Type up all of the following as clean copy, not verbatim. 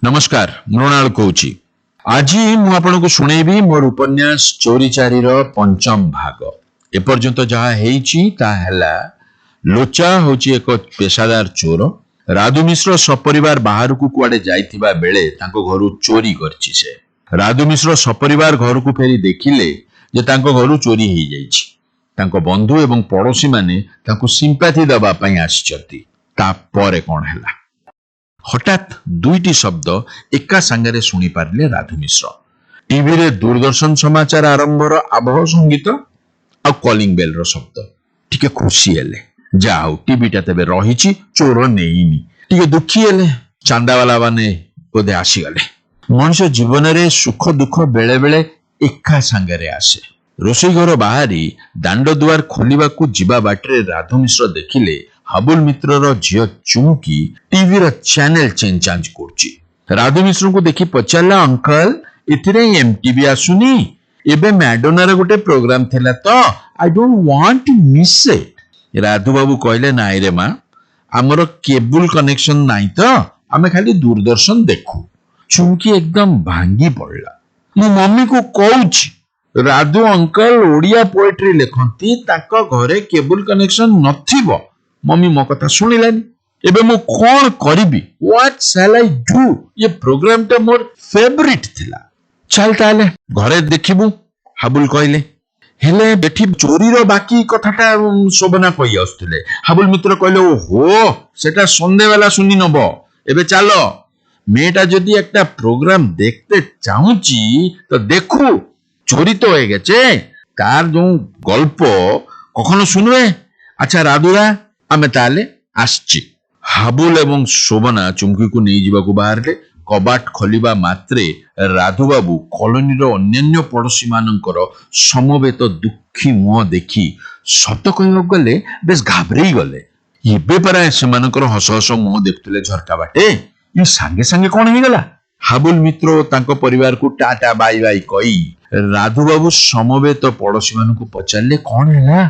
ନମସ୍କାର, ମୃଣାଳ କହୁଛି। ଆଜି ମୁଁ ଆପଣଙ୍କୁ ଶୁଣେଇବି ମୋର ଉପନ୍ୟାସ ଚୋରି ଚାରିର ପଞ୍ଚମ ଭାଗ। ଏପର୍ଯ୍ୟନ୍ତ ଯାହା ହେଇଛି ତାହା ହେଲା, ଲୋଚା ହଉଛି ଏକ ପେଶାଦାର ଚୋର। ରାଧୁ ମିଶ୍ର ସପରିବାର ବାହାରକୁ କୁଆଡେ ଯାଇଥିବା ବେଳେ ତାଙ୍କ ଘରୁ ଚୋରି କରିଛି ସେ। ରାଧୁ ମିଶ୍ର ସପରିବାର ଘରକୁ ଫେରି ଦେଖିଲେ ଯେ ତାଙ୍କ ଘରୁ ଚୋରି ହେଇଯାଇଛି। ତାଙ୍କ ବନ୍ଧୁ ଏବଂ ପଡୋଶୀମାନେ ତାଙ୍କୁ ସିମ୍ପାଥି ଦେବା ପାଇଁ ଆସିଛନ୍ତି। ତାପରେ କଣ ହେଲା? ହଠାତ୍ ଦୁଇଟି ଶବ୍ଦ ଏକା ସାଙ୍ଗରେ ଶୁଣିପାରିଲେ ରାଧୁ ମିଶ୍ର। ଟିଭିରେ ଦୂରଦର୍ଶନ ସମାଚାର ଆରମ୍ଭର ଆବହ ସଙ୍ଗୀତ ଆଉ କଲିଂ ବେଲର ଶବ୍ଦ। ଟିକେ ଖୁସି ହେଲେ, ଯାହା ହଉ ଟିଭିଟା ତେବେ ରହିଛି, ଚୋର ନେଇନି। ଟିକେ ଦୁଃଖୀ ହେଲେ, ଚାନ୍ଦାବାଲା ମାନେ ବୋଧେ ଆସିଗଲେ। ମଣିଷ ଜୀବନରେ ସୁଖ ଦୁଃଖ ବେଳେ ବେଳେ ଏକା ସାଙ୍ଗରେ ଆସେ। ରୋଷେଇ ଘର ବାହାରି ଦାଣ୍ଡ ଦୁଆର ଖୋଲିବାକୁ ଯିବା ବାଟରେ ରାଧୁ ମିଶ୍ର ଦେଖିଲେ ହାବୁଲ ମିତ୍ରର ଝିଅ ଚୁମକି ଟିଭିର ଚ୍ୟାନେଲ ଚେଞ୍ଜ ଚାଞ୍ଜ କରୁଛି। ରାଧୁ ମିଶ୍ରଙ୍କୁ ଦେଖି ପଚାରିଲା, ଅଙ୍କଲ, ଏଥିରେ ଏମଟିଭି ଆସୁନି? ଏବେ ମ୍ୟାଡୋନାର ଗୋଟେ ପ୍ରୋଗ୍ରାମ ଥିଲା ତ, I don't want to miss it. Radhu ବାବୁ କହିଲେ, ନାଇଁ ରେ ମା, ଆମର କେବୁଲ କନେକ୍ସନ ନାହିଁ ତ, ଆମେ ଖାଲି ଦୂରଦର୍ଶନ ଦେଖୁ। ଚୁମକି ଏକଦମ ଭାଙ୍ଗି ପଡିଲା। ମୁଁ ମମିକୁ କହୁଛି, ରାଧୁ ଅଙ୍କଲ ଓଡିଆ ପୋଏଟ୍ରି ଲେଖନ୍ତି, ତାଙ୍କ ଘରେ କେବୁଲ କନେକ୍ସନ ନଥିବ। ମମି ମୋ କଥା ଶୁଣିଲାନି। ଏବେ ମୁଁ କଣ କରିବି? What shall I do? ଏ ପ୍ରୋଗ୍ରାମଟା ମୋର ଫେଭରିଟ ଥିଲା। ଚାଲ ତାହେଲେ ଘରେ ଦେଖିବୁ, ହାବୁଲ କହିଲେ। ହେଲେ ଏଠି ଚୋରିର ବାକି କଥାଟା ଶୋଭନା କହି ଆସୁଥିଲେ। ହାବୁଲ ମିତ୍ର କହିଲେ, ଓହୋ, ସେଟା ସନ୍ଧ୍ୟାବେଲା ଶୁନି ନବ, ଏବେ ଚାଲ। মেয়েটা যদি একটা প্রোগ্রাম দেখতে চাହୁଛି তো দেখু, চোরি তো হয়ে গেছে, তার ଯୋଉ গল্প কখনো শুনবে। আচ্ছা ରାଧୁରା, ଆମେ ତାହେଲେ ଆସିଛି। ହାବୁଲ ଏବଂ ଶୋଭନା ଚୁମକିକୁ ନେଇଯିବାକୁ ବାହାରିଲେ। କବାଟ ଖୋଲିବା ମାତ୍ରେ ରାଧୁବାବୁ କଲୋନୀର ଅନ୍ୟାନ୍ୟ ପଡୋଶୀମାନଙ୍କର ସମବେତ ଦୁଃଖୀ ମୁହଁ ଦେଖି ସତ କହିବାକୁ ଗଲେ ବେଶ ଘାବରେଇ ଗଲେ। ଏବେ ପରା ସେମାନଙ୍କର ହସ ହସ ମୁହଁ ଦେଖୁଥିଲେ ଝରକା ବାଟେ, ଇଏ ସାଙ୍ଗେ ସାଙ୍ଗେ କଣ ହେଇଗଲା? ହାବୁଲ ମିତ୍ର ଓ ତାଙ୍କ ପରିବାରକୁ ଟାଟା ବାଇ ବାଇ କହି ରାଧୁବାବୁ ସମବେତ ପଡୋଶୀମାନଙ୍କୁ ପଚାରିଲେ, କଣ ହେଲା?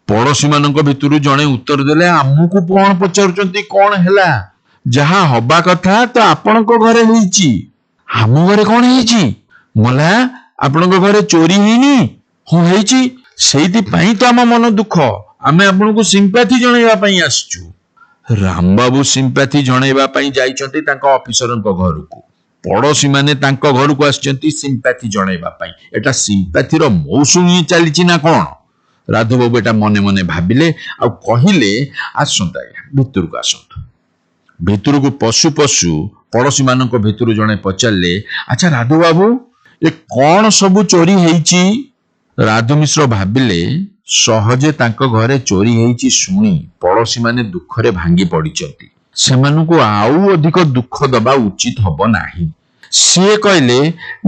ପଡୋଶୀମାନଙ୍କ ଭିତରୁ ଜଣେ ଉତ୍ତର ଦେଲେ, ଆମକୁ କଣ ପଚାରୁଛନ୍ତି କଣ ହେଲା? ଯାହା ହବା କଥା ତ ଆପଣଙ୍କ ଘରେ ହେଇଛି। ଆମ ଘରେ କଣ ହେଇଛି? ମଲା, ଆପଣଙ୍କ ଘରେ ଚୋରି ହେଇନି? ହଁ ହେଇଛି, ସେଇଥିପାଇଁ ତ ଆମ ମନ ଦୁଃଖ। ଆମେ ଆପଣଙ୍କୁ ସିମ୍ପାଥି ଜଣେଇବା ପାଇଁ ଆସିଛୁ। ରାମବାବୁ ସିମ୍ପାଥି ଜଣେଇବା ପାଇଁ ଯାଇଛନ୍ତି ତାଙ୍କ ଅଫିସରଙ୍କ ଘରକୁ, ପଡୋଶୀମାନେ ତାଙ୍କ ଘରକୁ ଆସିଛନ୍ତି ସିମ୍ପାଥି ଜଣେଇବା ପାଇଁ। ଏଟା ସିମ୍ପାଥିର ମୌସୁମୀ ଚାଲିଛି ନା କଣ? ରାଧୁବାବୁ ଏଟା ମନେ ମନେ ଭାବିଲେ ଆଉ କହିଲେ, ଆସନ୍ତୁ ଆଜ୍ଞା, ଭିତରକୁ ଆସନ୍ତୁ। ଭିତରକୁ ପଶୁ ପଶୁ ପଡୋଶୀମାନଙ୍କ ଭିତରୁ ଜଣେ ପଚାରିଲେ, ଆଚ୍ଛା ରାଧୁବାବୁ, ଏ କଣ ସବୁ ଚୋରି ହେଇଛି? ରାଧୁ ମିଶ୍ର ଭାବିଲେ, ସହଜେ ତାଙ୍କ ଘରେ ଚୋରି ହେଇଛି ଶୁଣି ପଡୋଶୀମାନେ ଦୁଃଖରେ ଭାଙ୍ଗି ପଡିଛନ୍ତି, ସେମାନଙ୍କୁ ଆଉ ଅଧିକ ଦୁଃଖ ଦବା ଉଚିତ ହବ ନାହିଁ। ସିଏ କହିଲେ,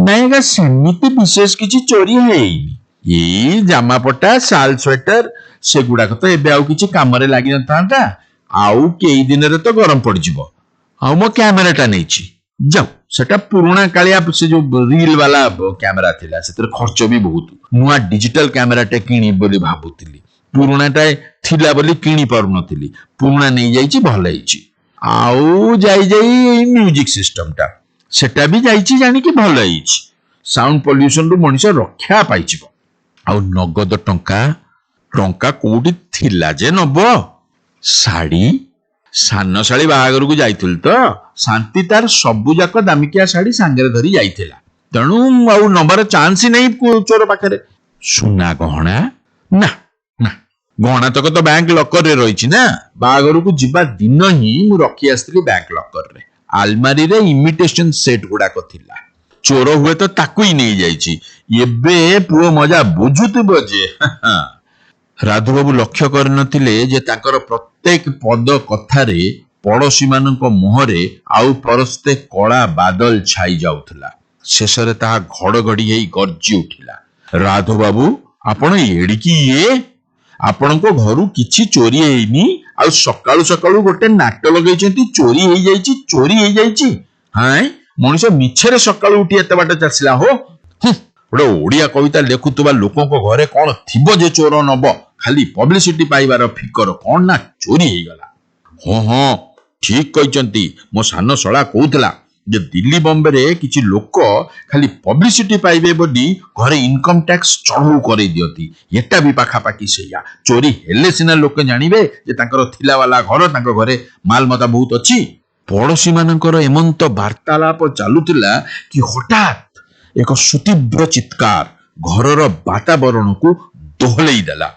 ନାଇଁ ଆଜ୍ଞା, ସେମିତି ବିଶେଷ କିଛି ଚୋରି ହେଇନି। ଏଇ ଜାମାପଟା, ଶାଲ, ସ୍ୱେଟର, ସେଗୁଡାକ ତ ଏବେ ଆଉ କିଛି କାମରେ ଲାଗିନଥାନ୍ତା, ଆଉ କେଇ ଦିନରେ ତ ଗରମ ପଡିଯିବ। ଆଉ ମୋ କ୍ୟାମେରାଟା ନେଇଛି, ଯାଉ ସେଟା ପୁରୁଣା କାଳିଆ ସେ ଯୋଉ ରିଲ ବାଲା କ୍ୟାମେରା ଥିଲା, ସେଥିରେ ଖର୍ଚ୍ଚ ବି ବହୁତ। ନୂଆ ଡିଜିଟାଲ କ୍ୟାମେରାଟେ କିଣିବି ବୋଲି ଭାବୁଥିଲି, ପୁରୁଣାଟା ଥିଲା ବୋଲି କିଣି ପାରୁନଥିଲି, ପୁରୁଣା ନେଇଯାଇଛି, ଭଲ ହେଇଛି। ଆଉ ଯାଇ ଯାଇ ଏଇ ମ୍ୟୁଜିକ ସିଷ୍ଟମଟା, ସେଟା ବି ଯାଇଛି ଜାଣିକି ଭଲ ହେଇଛି, ସାଉଣ୍ଡ ପଲ୍ୟୁସନରୁ ମଣିଷ ରକ୍ଷା ପାଇଯିବ। ଆଉ ନଗଦ ଟଙ୍କା, ଟଙ୍କା କୋଉଠି ଥିଲା ଯେ ନବ? ଶାଢୀ, ସାନ ଶାଳୀ ବାହାଘରକୁ ଯାଇଥିଲି ତ, ଶାନ୍ତି ତାର ସବୁ ଯାକ ଦାମିକିଆ ଶାଢୀ ସାଙ୍ଗରେ ଧରି ଯାଇଥିଲା, ତେଣୁ ଆଉ ନବାର ଚାନ୍ସ ହିଁ ନାହିଁ ଚୋର ପାଖରେ। ସୁନା ଗହଣା? ନା ନା, ଗହଣା ତକ ତ ବ୍ୟାଙ୍କ ଲକରରେ ରହିଛି ନା, ବାହାଘରକୁ ଯିବା ଦିନ ହିଁ ମୁଁ ରଖି ଆସିଥିଲି ବ୍ୟାଙ୍କ ଲକରରେ। ଆଲମାରିରେ ଇମିଟେସନ ସେଟ୍ ଗୁଡାକ ଥିଲା, ଚୋର ହୁଏତ ତାକୁ ହିଁ ନେଇଯାଇଛି। ଏବେ ପୁଅ ମଜା ବୁଝୁଥିବ ଯେ। ରାଧୁବାବୁ ଲକ୍ଷ୍ୟ କରିନଥିଲେ ଯେ ତାଙ୍କର ପ୍ରତ୍ୟେକ ପଦ କଥାରେ ପଡୋଶୀମାନଙ୍କ ମୁହଁରେ ଆଉ ପରସ୍ତେ କଳା ବାଦଲ ଛାଇ ଯାଉଥିଲା। ଶେଷରେ ତାହା ଘଡଘଡି ହେଇ ଗର୍ଜି ଉଠିଲା, ରାଧୁବାବୁ ଆପଣ ଏଡ଼ିକି ଇଏ, ଆପଣଙ୍କ ଘରୁ କିଛି ଚୋରି ହେଇନି, ଆଉ ସକାଳୁ ସକାଳୁ ଗୋଟେ ନାଟ ଲଗେଇଛନ୍ତି ଚୋରି ହେଇଯାଇଛି, ଚୋରି ହେଇଯାଇଛି। ହାଁ, ମଣିଷ ମିଛରେ ସକାଳୁ ଉଠି ଏତେ ବାଟ ଚାଲିଲା ହୋ। ଗୋଟେ ଓଡିଆ କବିତା ଲେଖୁଥିବା ଲୋକଙ୍କ ଘରେ କଣ ଥିବ ଯେ ଚୋର ନବ? ଖାଲି ପବ୍ଲିସିଟି ପାଇବାର ଫିକର, କଣ ନା ଚୋରି ହେଇଗଲା। ହଁ ହଁ, ଠିକ କହିଛନ୍ତି, ମୋ ସାନ ଶଳା କହୁଥିଲା ଯେ ଦିଲ୍ଲୀ ବମ୍ବେରେ କିଛି ଲୋକ ଖାଲି ପବ୍ଲିସିଟି ପାଇବେ ବୋଲି ଘରେ ଇନକମ ଟ୍ୟାକ୍ସ ଚଢ଼ଉ କରେଇ ଦିଅନ୍ତି। ଏଟା ବି ପାଖାପାଖି ସେଇଆ। ଚୋରି ହେଲେ ସିନା ଲୋକେ ଜାଣିବେ ଯେ ତାଙ୍କର ଥିଲାବାଲା ଘର, ତାଙ୍କ ଘରେ ମାଲମତା ବହୁତ ଅଛି। ପଡ଼ୋଶୀମାନଙ୍କର ଏମନ୍ତ ବାର୍ତ୍ତାଳାପ ଚାଲୁଥିଲା କି ହଠାତ୍ ଏକ ସୁତୀବ୍ର ଚିତ୍କାର ଘରର ବାତାବରଣକୁ ଦୋହଲେଇ ଦେଲା।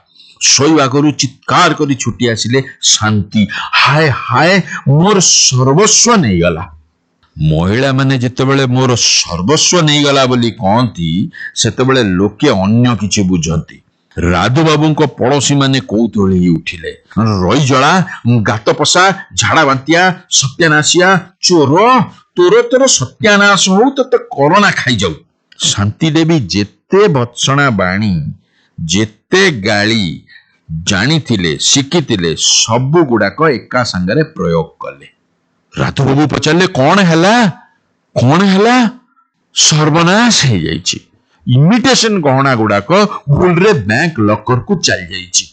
ଶୋଇବା ଘରୁ ଚିତ୍କାର କରି ଛୁଟି ଆସିଲେ ଶାନ୍ତି। ହାୟ ହାୟ, ମୋର ସର୍ବସ୍ୱ ନେଇଗଲା। ମହିଳାମାନେ ଯେତେବେଳେ ମୋର ସର୍ବସ୍ୱ ନେଇଗଲା ବୋଲି କହନ୍ତି, ସେତେବେଳେ ଲୋକେ ଅନ୍ୟ କିଛି ବୁଝନ୍ତି। ରାଧୁବାବୁଙ୍କ ପଡ଼ୋଶୀମାନେ କୌତୂହଳୀ ହେଇ ଉଠିଲେ। ରଇଜଳା, ଗାତ ପଶା, ଝାଡ଼ା ବାନ୍ତିଆ, ସତ୍ୟାନାଶିଆ, ଚୋର, ତୋର ତୋର ସତ୍ୟାନାଶ ହଉ, ତୋତେ କରୋନା ଖାଇଯାଉ। ଶାନ୍ତି ଦେବୀ ଯେତେ ଭତ୍ସଣା ବାଣୀ, ଯେତେ ଗାଳି ଜାଣିଥିଲେ, ଶିଖିଥିଲେ, ସବୁ ଗୁଡାକ ଏକା ସାଙ୍ଗରେ ପ୍ରୟୋଗ କଲେ। ରାଧୁବାବୁ ପଚାରିଲେ, କଣ ହେଲା, କଣ ହେଲା? ସର୍ବନାଶ ହେଇଯାଇଛି। ଇମିଟେସନ ଗହଣା ଗୁଡାକ ଭୁଲରେ ବ୍ୟାଙ୍କ ଲକରକୁ ଚାଲିଯାଇଛି।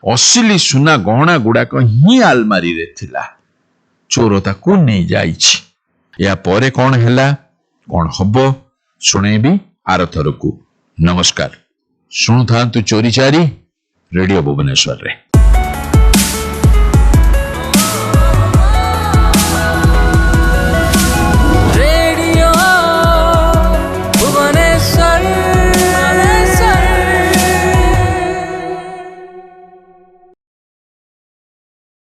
ଅସିଲି ସୁନା ଗହଣା ଗୁଡାକ ହିଁ ଆଲମାରିରେ ଥିଲା, ଚୋର ତାକୁ ନେଇଯାଇଛି। ଏହା ପରେ କଣ ହେଲା, କଣ ହବ, ଶୁଣେଇବି ଆରଥରକୁ। ନମସ୍କାର। ଶୁଣୁଥାନ୍ତୁ ଚୋରି ଚାରି ରେଡିଓ ଭୁବନେଶ୍ୱରରେ।